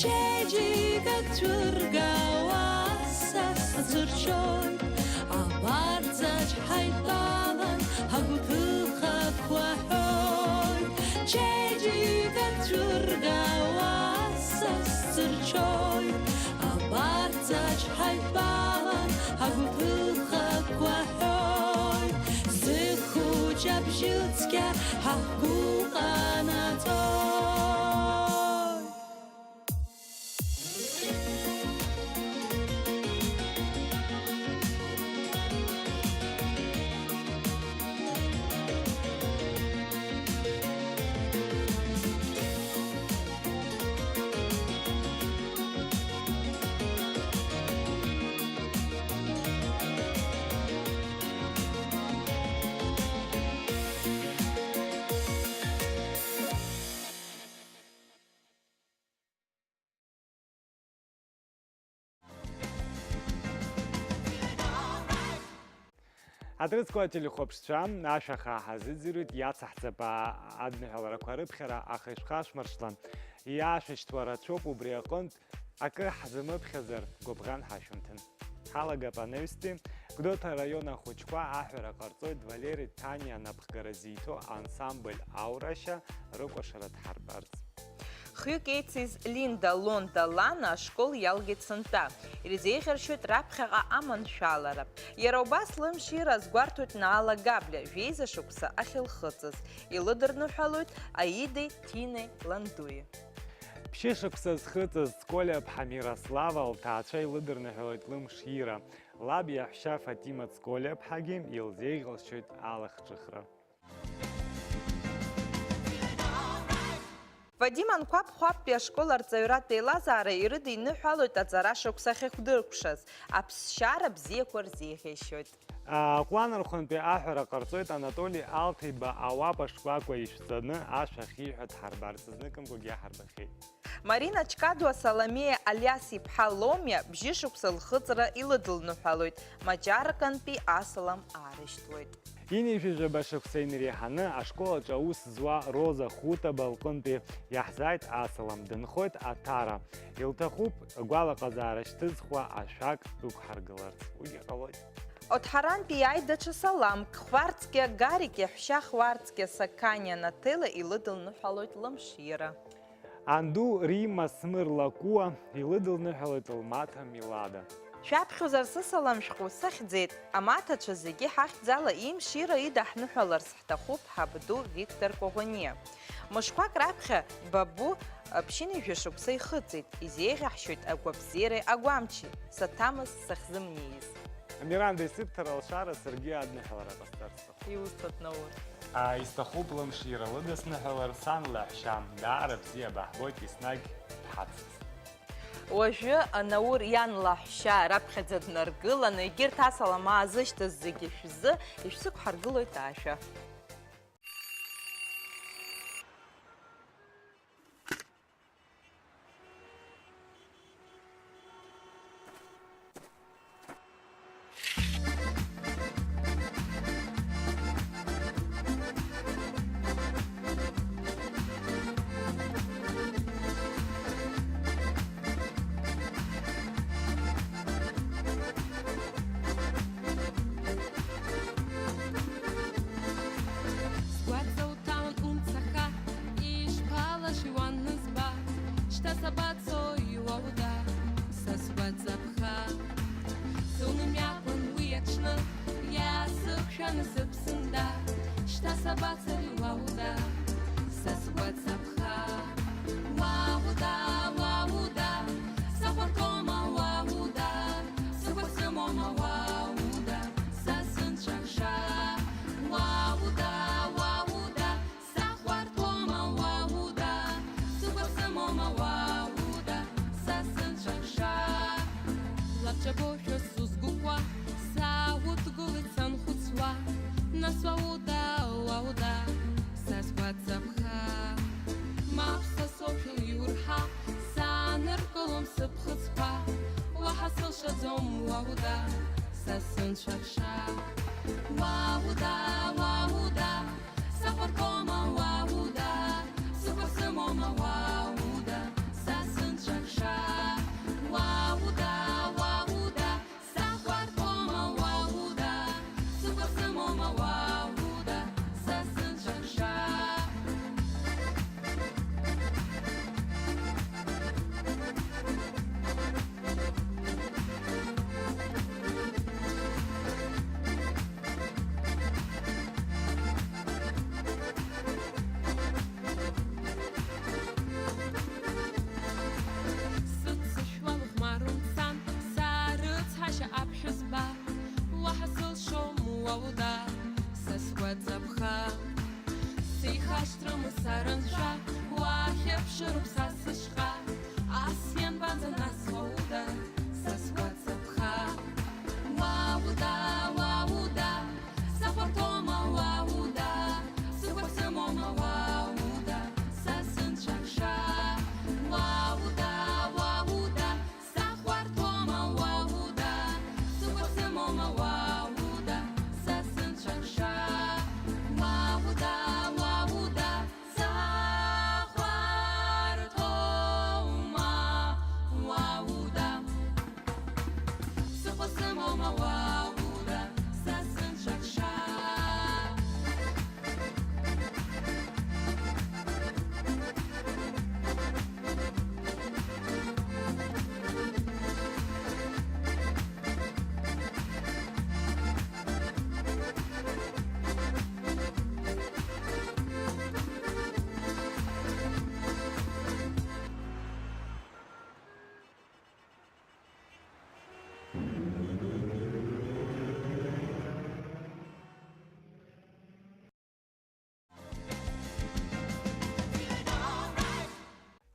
Чеиџьыкак цәыргауа са сцәыршьоит, абарҵаҿ ҳаидтәалан ҳагәҭыхақәа ҳәоит. Чеиџьыкак цәыргауа са сцәыршьоит, абарҵаҿ ҳаидтәалан ҳагәҭыхақәа ҳәоит. Зхәыҷ абжьыцқьа ҳагәы ҟанаҵоит. Аҭырқәа ателехәаԥшцәа, ашәа хаа ҳазыӡырҩит, иацаҳҵап адныҳәаларақәа рыԥхьара, аха ишәхашәмыршҭлан, иаашәышьҭуа рацәоуп, убри аҟынтә акы ҳзамыԥхьаӡар, гәыбӷан ҳашәымҭан. Ҳалагап анаҩстәи, Гәдоуҭа араион ахәыҷқәа аҳәара ҟарҵоит Валери Ҭаниа анапхгара зиҭо ансамбль Аурашьа рыкәашара дҳарбарц. Хҩык еициз Линда Лонда Лана ашкол иалгеит сынтәа. Ирзеиӷьаршьоит раԥхьаҟа аманшәалара. Иара убас лымшира азгәарҭоит Наала Габлиа, жәеиза шықәса ахьылхыҵыз. Илыдырныҳәалоит Аидеи Ҭинеи Ландуи. Ԥшьышықәса зхыҵыз Цколиаԥҳа Мирослава лҭаацәа илыдырныҳәалоит лымшира. Лаб иаҳәшьа Фатима Цколиаԥҳагьы илзеиӷьалшьоит алахҿыхра. Вадим Анқәаб Хәаԥтәи ашкол арҵаҩратә еилазаара ирыдиныҳәалоит аҵара шықәса ахьахәдыркәшаз, аԥсшьара бзиақәа рзеиӷьеишьоит. Аҟәланырхәынтәи аҳәара ҟарҵоит Анатоли Алҭеиба ауапа шкәакәа ишәҵаны ашәа ахьиҳәо дҳарбарц, зныкымкәагьы иаҳарбахьеит. Марина Чкадуа Саломеиа Алиас-иԥҳа Ломиа бжьышықәса лхыҵра илыдылныҳәалоит, Маҷаракантәи асалам аарышьҭуеит. Ҩынҩажәижәаба шықәса инареиҳаны ашкол аҿы аус зуа Роза Хутаба лҟынтәи иаҳзааит асалам, дынхоит Аҭара. Илҭахуп агәалаҟазаара шьҭызхуа ашәак ықәҳаргыларц. Уигьы ҟалоит. Оҭҳарантәи иааит даҽа саламк, Хәарцкьа Гарик иаҳәшьа Хәарцкьа Сақаниа Наҭела илыдылныҳәалоит лымшира. Анду Римма Смыр Лакуа илыдылныҳәалоит лмаҭа Милада. Шәаԥхьозар сысалам шәҟәы сыхьӡеит, амаҭацәа зегьы ҳахьӡала имшира идаҳныҳәаларц ҳҭахуп ҳабду Виктор Коӷониа. Мышқәак раԥхьа Бабу ԥшьынҩажәа шықәса ихыҵит, изеиӷьаҳшьоит агәабзиареи агәамчи, саҭамыз сахьзымнеиз. Амиранда исыбҭар алшара саргьы адныҳәалара ҟасҵарц сҭахуп. Иусҭоит, Наур. А, исҭахуп лымшира лыдысныҳәалар, сан лаҳәшьа, даара бзиа баҳбоит, еснагь дҳацыз. Уажәы Наур иан лаҳәшьа раԥхьаӡа днаргыланы, егьырҭ асалам аазышьҭыз зегьы шәзы ишәзықәҳаргылоит ашәа. Сгәаҵа уҭан умцаха, ишԥалашәи уанызба, шьҭа сабацои уауда, са сгәаҵа ԥха. Сунымҩақәан уи аҽны, иаасықәшәаны сыԥсында, шьҭа сабацари уауда, са сгәаҵа ԥха. Уауда, уауда, сахәарҭоума уауда, сықәа сымоума уауда, са сынцәахша. Уауда, уауда, сахәарҭоума уауда, сықәа сымоума уауда, са сынцәахша. Лабҿабоушәа сузгәыкуа, сааудгылеит санхәыцуа, нас уауда, уауда, са сгәаҵа ԥха. Мап, са соуԥшәыл иурҳа, сааныркылом сыԥхыӡқәа, уаҳа сылшаӡом уауда, са сынцәахша. Уауда, уауда, сахәарҭоума уауда, сықәа сымоума уауда, са сынцәахша. Уауда, уауда, сахәарҭоума уауда, сықәа сымоума уауда, са сынцәахша. Сыццышәуа лыхәмар умцан, саарыцҳашьа аԥшәызба, уаҳа сылшом уауда, са сгәаҵа ԥха. Сеихашҭрым сара анцәа, уахьыԥшыроуп са сышҟа, ас ианбанӡа нас уауда, са сгәаҵа ԥха. Уауда, уауда, сахәарҭоума уауда, сықәа сымоума уауда, са сынцәахша. Уауда, уауда, сахәарҭоума уауда, сықәа сымоума уауда, са сынцәахша. Уауда, уауда, сахәарҭоума.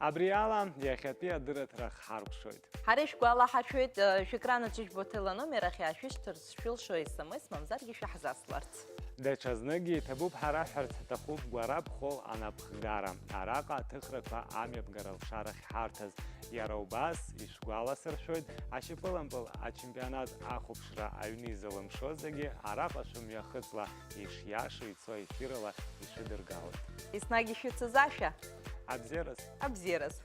Абри ала иахьатәи адырраҭара ҳаркәшоит. Ҳара ишәгәалаҳаршәоит, шәекран аҿы ижәбо ателеномер ахь иаашәышьҭырц шәылшо S M S мамзаргьы шәаҳзасларц. Даҽазныгьы иҭабуп ҳәа раҳҳәарц ҳҭахуп Гәараб Хол анапхгара. Араҟа аҭыхрақәа амҩаԥгара алшарахь ҳарҭаз. Иара убас ишәгәаласыршәоит, ашьапылампыл ачемпионат ахәаԥшра аҩны изалымшозегьы араҟа шәымҩахыҵла, ишиашоу ицо ефирала ишәыдыргалоит. Еснагь ишәыцыз ашәа. Абзиараз! Абзиараз!